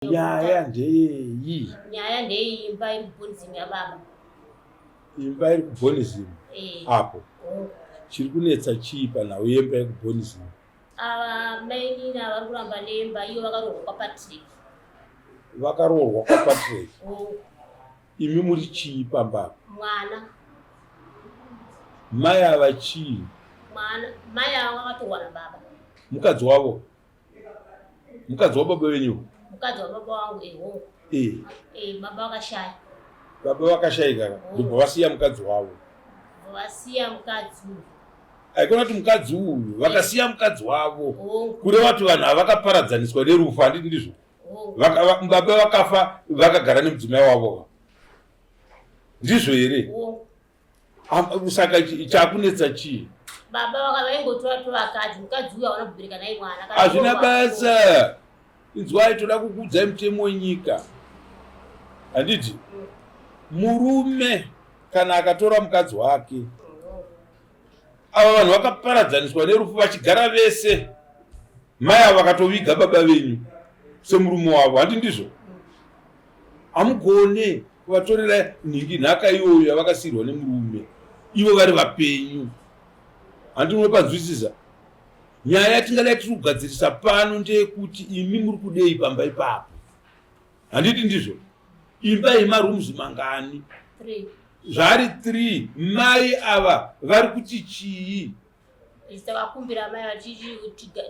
Nyaya ndeyeyi? Nyaya ndeyeimba iri kubhonizimu yababa. Imba iri kubhonizimu Eh, apo oh. chiri kunetsa chii panhau yemba yekubhonizimu? Ava mainini ava vari kuramba nemba iyo vakaroorwa kwaPatrick. Vakaroorwa kwaPatrick. Oh, Imi muri chii pamba apa? Mwana. Mai ava chii? Mwana. Mai ava vakatorwa nababa. Mukadzi wavo? Mukadzi wababa venyu? Mukadzi wababa wangu eho. Eh. Eh, baba vakashaya. Baba vakashayika ka? Oh. Ndobva vasiya mukadzi wavo. Vasiya mukadzi uyu. Aikona kuti mukadzi uyu vakasiya mukadzi wavo. Oh, Kureva kuti vanhu ava vakaparadzaniswa nerufu handiti ndizvo? oh. Baba vakafa vakagara nemudzimai wavo. Ndizvo here? Oh. Saka chakunetsa chii? Baba vaka vaingotora tovakadzi, mukadzi uyu hawana kubereka naye mwana. Kana Hazvina kuroorwa. basa. Inzwai, toda kukuudzai mutemo wenyika. Handiti? Murume kana akatora mukadzi wake, ava vanhu vakaparadzaniswa nerufu vachigara vese, mai ava vakatoviga baba venyu semurume wavo, handi ndizvo? Hamugone kuvatorera nhingi nhaka iyoyo yavakasiirwa nemurume ivo vari vapenyu. Handi munopanzwisisa? Nyaya yatingadai tiri kugadzirisa pano ndeyekuti imi muri kudei pamba ipapo, handiti ndizvo? Imba yemarooms mangani? 3. Zvaari 3. Mai ava vari kuti chii? Isu takakumbira mai vachiti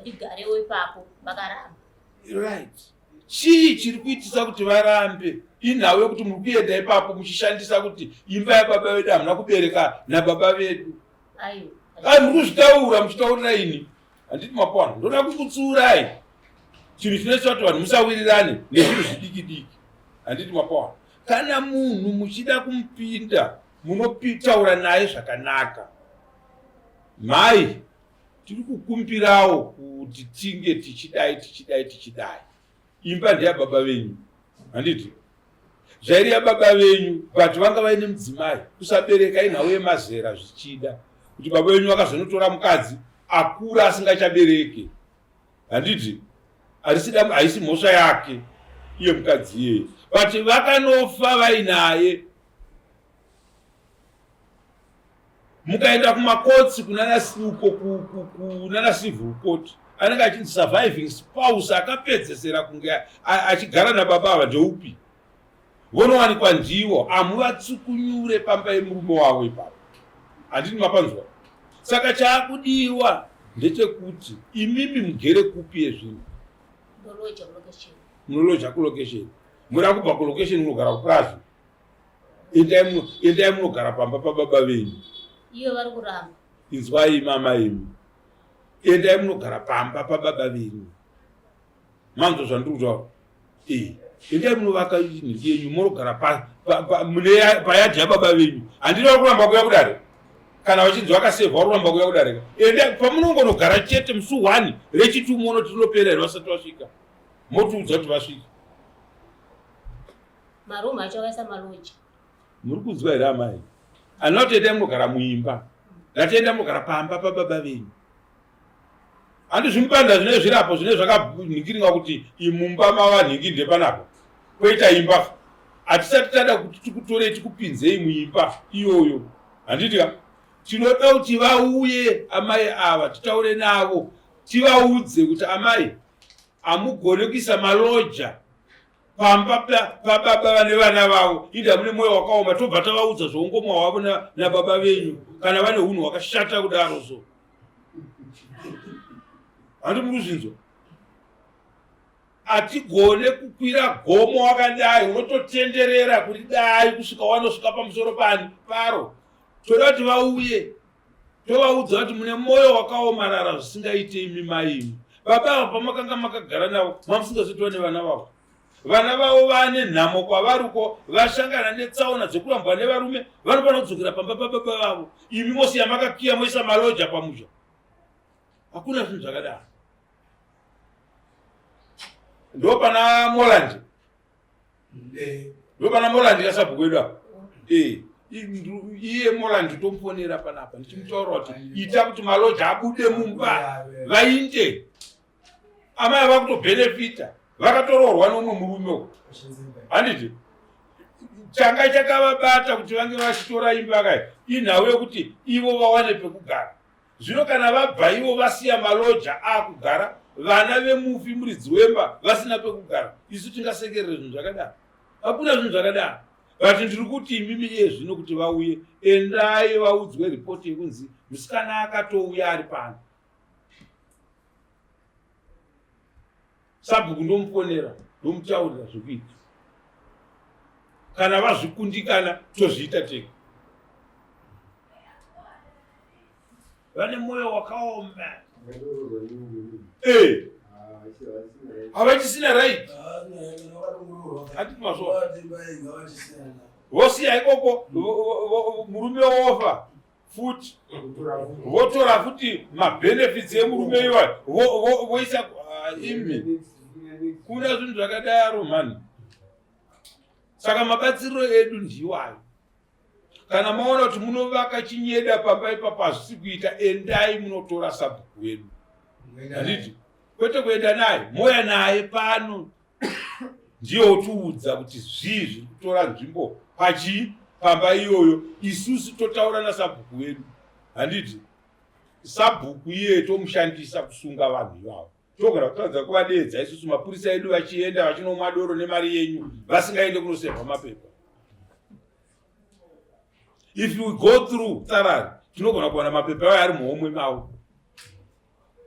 ndigarewo ipapo, vakaramba. Right. Chii chiri kuitisa kuti varambe? Inhau yekuti muri kuenda ipapo muchishandisa kuti imba yababa vedu, hamuna kubereka nababa vedu. Aiwa. Ai, muri kuzvitaura muchitaurira ini, handiti mapwana? Ndoda kukutsuurai chinhu chinoita kuti vanhu musawirirane nezvinhu zvidiki diki, handiti mapwana? Kana munhu muchida kumupinda, munotaura naye zvakanaka. Mhai, tiri kukumbirawo kuti tinge tichidai tichidai tichidai. Imba ndeyababa venyu, handiti? Zvairi yababa venyu, but vanga vaine mudzimai. Kusabereka inhau yemazera, zvichida kuti baba venyu vakazonotora mukadzi akura asingachabereke, handiti? Haisi mhosva yake iye mukadzi iyeye, but vakanofa vainaye. Mukaenda kumakotsi kunana uko kunana civil court, anenge achinzi surviving spouse akapedzesera kunge achigara nababa ava ndeupi, vonowanikwa ndivo. Hamuvatsukunyure pamba yemurume wavo ipapo, handiti mapanzwa? Saka chaakudiwa ndechekuti imimi mugere kupi yezvinhu? Ndoloja kulocation. Munoloja kulocation. Muri kubva kulocation munogara kupurazi. Endai munogara pamba pababa venyu. Iyo vari kuramba. Inzwai mama imi, endai munogara pamba pababa venyu. Manzwa zvandiri kutaura? E, endai munovaka nhingi yenyu, munogara mune payadhi yababa venyu. Handina kuramba kuya kudare. Kana vachinzi vakasevha, vari kuramba kuya kudare. Endai pamunongonogara chete musi 1 rechitu, munoti rinopera here? Vasati vasvika, motiudza kuti vasvika. Marumu acho akaisa maloja. Muri kunzwa here amai? Handina kuti endai munogara muimba, ndati munogara pamba pababa venyu. Handi zvimupanda zvine zvirapo zvine zvakanhingirinwa kuti imumba mava nhingi ndepanapo kwoita imba. Hatisati tada kuti tikutorei tikupinzei muimba iyoyo, handiti ka? Tinoda kuti vauye amai ava, titaure navo, tivaudze kuti amai, hamugone kuisa maloja pamba pababa vane vana vavo, inda mune mwoyo wakaoma. Tobva tavaudza zvoungomwa hwavo nababa venyu kana vane unhu hwakashata kudaro. So handi muri kuzvinzwa? Hatigone kukwira gomo wakadai, unototenderera kuri dai kusvika wanosvika pamusoro pani paro. Toda kuti vauye, tovaudza kuti mune mwoyo wakaomarara zvisingaite imi maimi. Baba ava pamakanga makagara navo, mamusingazoitwa nevana vavo. Vana vavo vane nhamo kwavariko, vashangana netsaona dzekurambwa nevarume, vanofanira kudzokera pamba pababa vavo. Imi mosiya makakiya, moisa maloja pamusha. Hakuna zvinhu zvakadaro. Ndo pana Moland, ndo pana Moland kasabhuku wedu apa. Iye Moland tomufonera panapa ndichimutaura kuti ita kuti maloja abude mumba, vainde. Amai ava kutobhenefita. Vakatoroorwa noumwe murume uko, handiti? Changa chakavabata kuti vange vachitora imba kai inhau yekuti ivo vawane pekugara. Zvino kana vabva ivo vasiya maloja akugara vana vemufi muridzi wemba vasina pekugara, isu tingasekerere zvinhu zvakadaro? Hakuna zvinhu zvakadaro. But ndiri kuti imimi iye zvino kuti vauye, endai vaudzwe ripoti yekunzi musikana akatouya ari pano. Sabhuku ndomufonera, ndomutaurira zvekuita. Kana vazvikundikana tozviita tega. Vane mwoyo wakaoma. Eh. Havachisina right. Hatiti mazvo. Vosiya ikoko murume wofa futi votora futi mabenefits emurume iwayo voisa ah, imi kuna zvinhu zvakadaro mhani. Saka mabatsiriro edu ndiwayo. Kana maona kuti munovaka chinyeda pamba ipapo hazvisi kuita, endai munotora sabhuku wedu, handiti? Kwete kuenda naye, moya naye pano, ndiye otiudza kuti zvii zviri kutora nzvimbo pachii pamba iyoyo. Isusu totaura nasabhuku wedu, handiti? Sabhuku iye tomushandisa kusunga vanhu ivavo. Togara kutadza kuvadeedza isusu mapurisa edu vachienda vachinomwa doro nemari yenyu vasingaende kunosevha mapepa. If we go through thoroughly, tinogona kuwana mapepa ayo ari muhomwe mavo.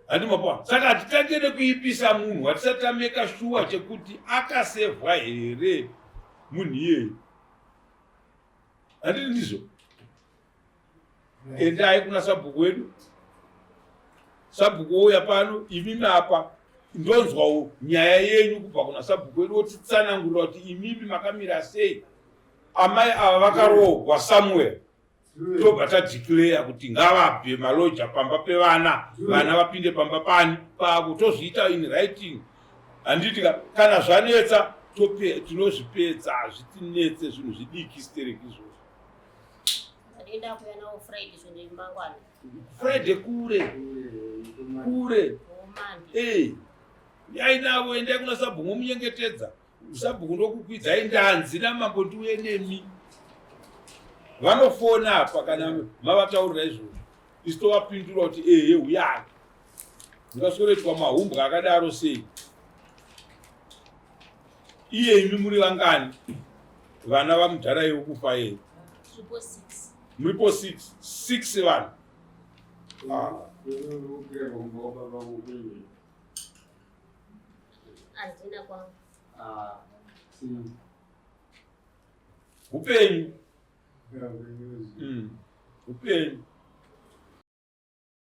Handi mapoa. Saka hatitange nekuipisa munhu hatisati tameka shuwa chekuti akasevhwa here munhu iyeye. Handiti ndizvo? Endai kuna sabhuku wedu, sabhuku wouya pano, imimi apa ndonzwawo nyaya yenyu kubva kuna sabhuku wedu, wotitsanangurira kuti imimi makamira sei, amai ava vakaroogwa somewhere. Tobva tadeclare kuti ngavabve maloja pamba pevana, vana vapinde pamba pani pavo, tozviita in writing, handiti? Kana zvanetsa tinozvipedza, hazvitinetse zvinhu zvidiki stereki izvozvo. Friday kure kure, eh, uyai navo, endai kuna sabhuku momunyengetedza. Sabhuku ndokukwidzai ndanzi namambo ndiuye nemi. Vanofona apa kana mavataurira izvozvo, isu tovapindura kuti ehe, uyai. Ndingaswetoitwa mahumbwa akadaro sei? Iye imi muri vangani vana vamudhara iwe kufa yeye? Muripo 6, 6 vanhu. Ah. Handina kwangu. Upenyu. Upenyu.